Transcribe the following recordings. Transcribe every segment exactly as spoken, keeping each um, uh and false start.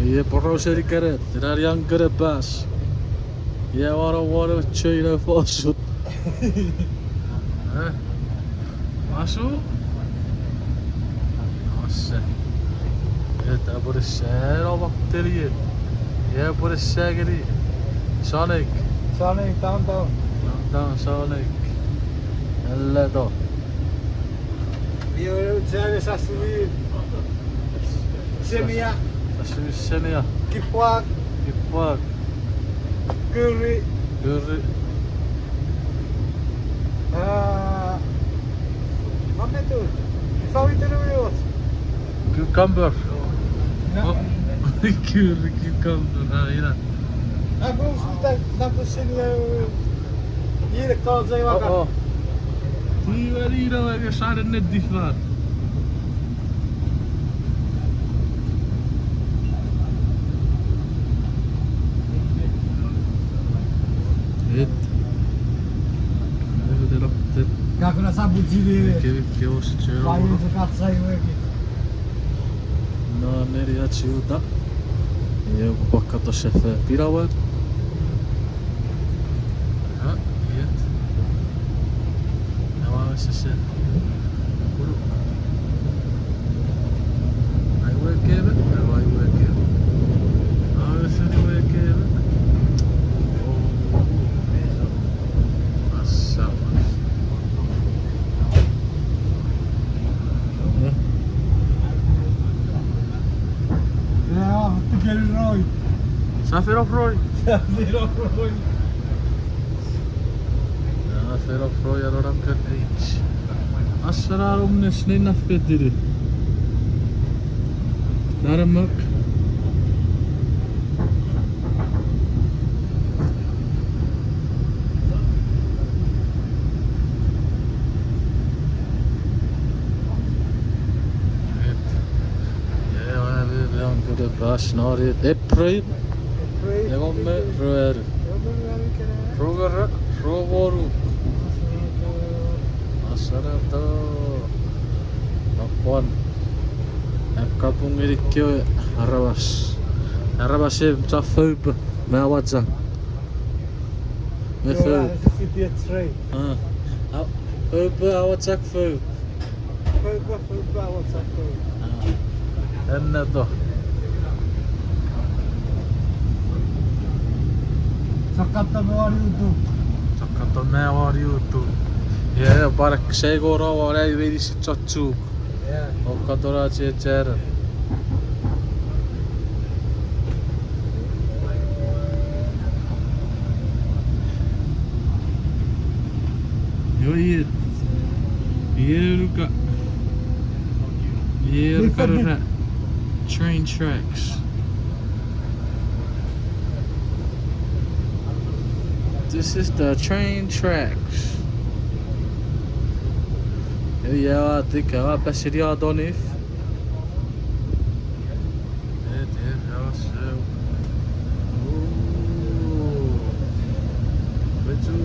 Ie poraus seni kenet, ina nian kene pas. Ie wano wano chei na fosun. Eh? Asu? Ose. Ie ta pwene seno makteni ie. Ie pwene sengeni. Sonic. Sonic, downtown. Downtown Sonic. Eleto. Ie, ie, sasumi. Senia. Sasumi senia. Kipwak. Kipwak. Kuri. Kuri. Ah, mametu. Ifa wi tenu iwos. Cucumber. Na. Oh. Kuri cucumber. Ah, ina. Aku suta, naku senia. Ina ko zei waka. Oh, oh. Tiwani ina waka saren ne different. Et. Kakuna sabu jini. Ke, ke os chero. Payo se katsai weki. No, neri achiuta. Ie, pwakato sefe pinawan. Ah, iet. Ewa sese. Kulu. Ai wekebe, ewa ai wekebe. Awe seni wekebe. Oh, oh, oh. Asa. Eh? Ea, tikeri roi. Sa fen off roi. Sa fen off roi. Ea, fen off roi, a non am kan age. Asana omnes nei na fetiri. Naramak. Ie, ua me, me an kude pas nori April. April. Engon me ruanu. Engon me ruanu kena. Rungara, ruwonu. Asanato. Asanato. Apwan. Ap kapung ngeni kewe aramas. Aramas e chafou me awachak. Me fou. Fou. Ah. Fou, fou, awachak fou. Fou, fou, fou, awachak fou. Ah. Enneto. Chakato me wariutu. Chakato me wariutu. Ie, parak sei koro wari meinisin chochuk. Ie. Okkatora checheren. Io, ie. Ie, luka. Ie, luka, luka. Train tracks. This is the train tracks. Oh, yeah, I think I passed it out on it. Et, et, eo, eo. Ooh. Wetu.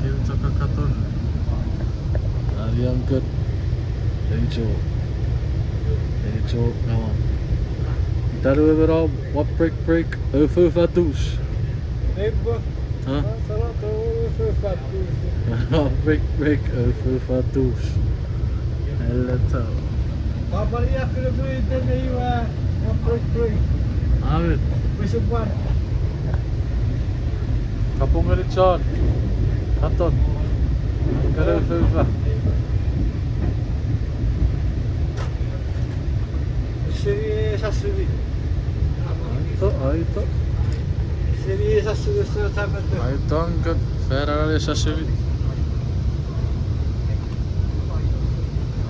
Kiu chaka katon. Arianket. Eicho. Eicho, nawa. Taru ewe no, what break, break, oufoufatus. Huh? Break, break, oufoufatus. Eleto. Papa, ia kule kule tene iwa, ia break, break. Amen. Pwese pwan. Kapung ngeni John. Katon. Kale oufoufa. Seni sasumi. Aito, aito. Seni sasumi, so tapato. Aito, ang kat. Fera le sasumi.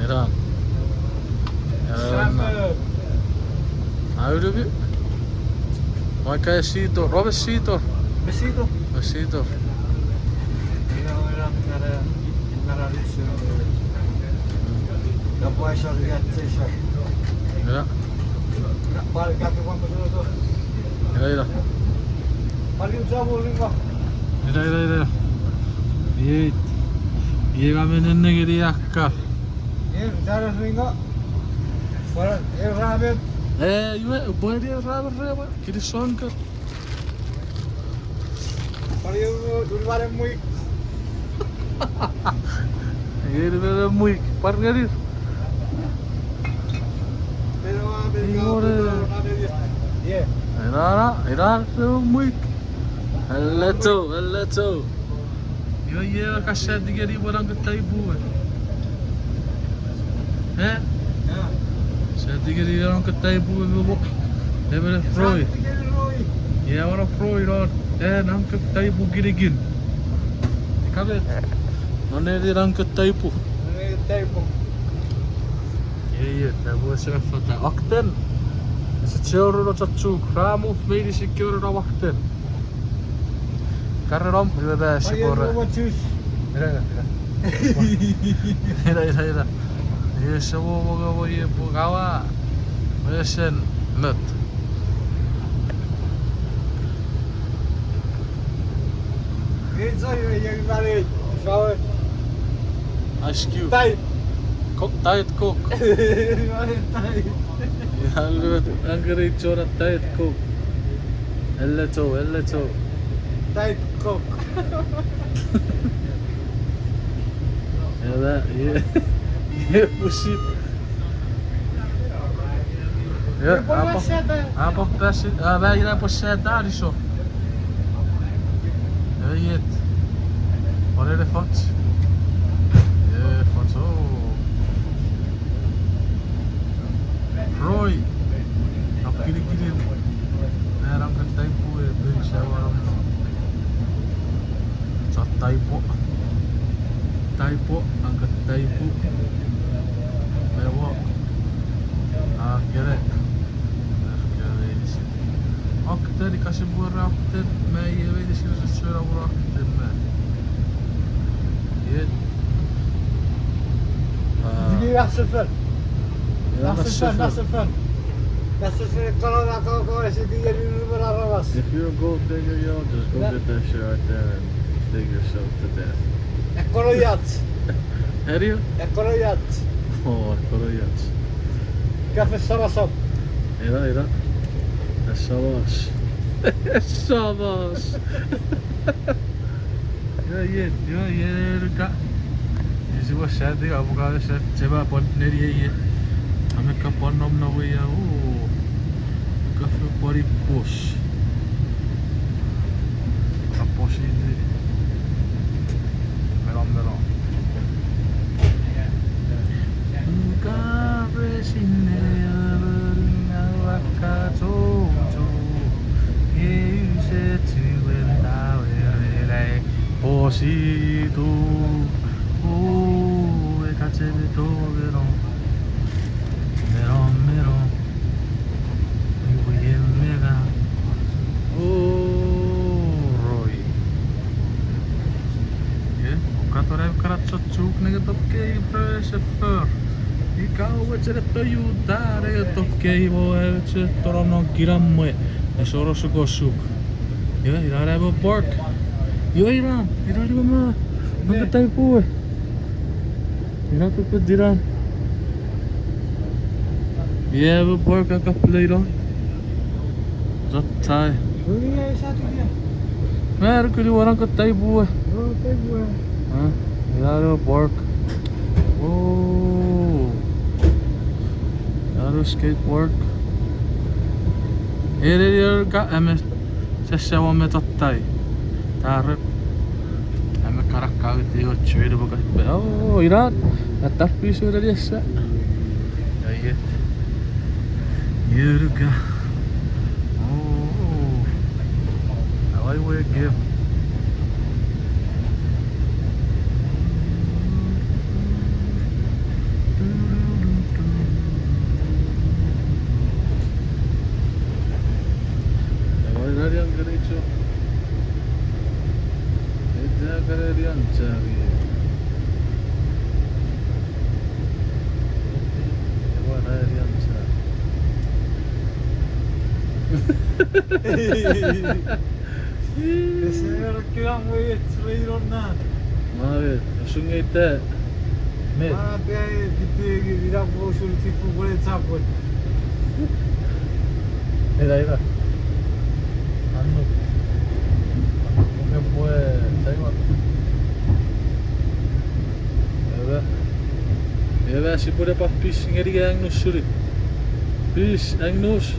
Era. Era. Aulubi. Maika esito, Rob esito. Esito. Esito. Ina, ina, ina, ina, ina. Ina. Ina, ina. Ina, ina, ina. Iei, iei ka menen nengeni akka. Iei, tara ringo. Pwan e ramen. Eh, iwe, pwan e ramen rewa, kinisou ngeni. Pwan e uru, uru mwanen mwik. Ngeni mwanen mwik, pwan ngeni. Pero a, pero a, pero a, pero a, yeah. Ena, ena, ena, mwik. Elecho, elecho. Iwe, iwe, ka sati ngeni pwe nang ketai pwe. Eh? Sati ngeni pwe nang ketai pwe, pwe, pwe. Emon Roy. Sati ngeni Roy. Iwe, wano Roy non. Eh, nang ketai pwe kinikin. Kamet. Non eni nang ketai pwe. Nang ketai pwe. Iwe, iwe, ta pwe sefata. Ogden. Ese chiuru no chochuk. Ra move meinisin chiuru no Ogden. Kare nom, iwe ta sipora. Ina, ina, ina. Ina, ina, ina. Iwe se mo mongo mo ie pukawa. Mesen met. Enjoy your young marriage. Ice Cube. Diet. Co-, Diet Coke. Diet. I'm gonna, I'm gonna enjoy a Diet Coke. Elecho, elecho. Diet Coke. Ela, ie. Ie, pusit. Ie, apo, apo pasi, a, ba ina po seta riso. Ie, iet. Orere foch. Ie, foch, o. Roy. Nap kinikinin. Nang ketai pwe, e, pwe sawa. Chon taipo. Taipo, nang ketai pwe. Mewo. A, kere. Kere meinisin. Ogden, ika sipwe ra Ogden, me ie meinisin sisona pwe Ogden me. Ie. A. Jigi Massafel. Ie, Massafel, Massafel. Massafel. Massafel, kono na koko, ese kigeri rumen aramas. If you're a gold digger, yo, just go get that shit right there and dig yourself to death. Ekkono yach. Anyway. Ekkono yach. O, ekkono yach. Kafe samasam. Ina, ina. Samas. Samas. Ie, ie, ie, ie, ka. Isi wa sati, abuka sati, chema pon neri ie. Ame ka pon nom na we ia, o. Kafe pori pos. Kaposi. Melo, melo. Ka resin ne abaringa waka chocho. Euse chiwen tawe relai. Positu. O, e kacheme to melo. Melo, melo. Iwe mega. O, Roy. Ie, okkatora kana chochuk nenge tokkei prese for. Ika we chene to yuta nenge tokkei mo ewe che torono kinamwe. Esoro sukosuk. Ie, ina namo park. Ie, ina, ina namo ma. Nang ketai pwe. Ina pepetiran. Ie, me park a kaplei no. Zottai. Ui, ai satu dia. Mer kuli waran ketai pwe. Waran ketai pwe. Ha? Ina no park. O. Ina no skate park. Ere, ere, ka, ame. Sese wa me tottai. Tare. Ame karakka uti o chui de boka. O, ina. Atar pisu de esa. Aiet. Iruka. O. Awai we game. Ewa, ina rian kerecho. Eta kare rian chari. Ewa, ina rian chari. Ese era kiran we etsrei ron na. Mare, usun ngeita. Met? Ua pe ai tipi ina mo usun tipu pwe chapon. Ina, ina. Annuk. Annuk pwe Taiwan. Ewe. Ewe sipwene pwan pis ngeni Angnus suni. Pis, Angnus.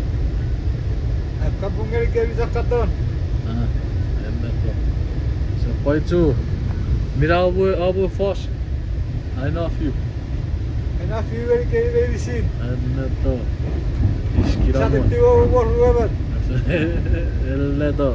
Akapung ngeni kemi sakkaton. Ah, enneto. So, pwaichu. Mina oupwe, oupwe fos. I love you. I love you ngeni kemi meinisin. Enneto. Iskina. Sa mo. Tetiw wor ruemon. Enneto.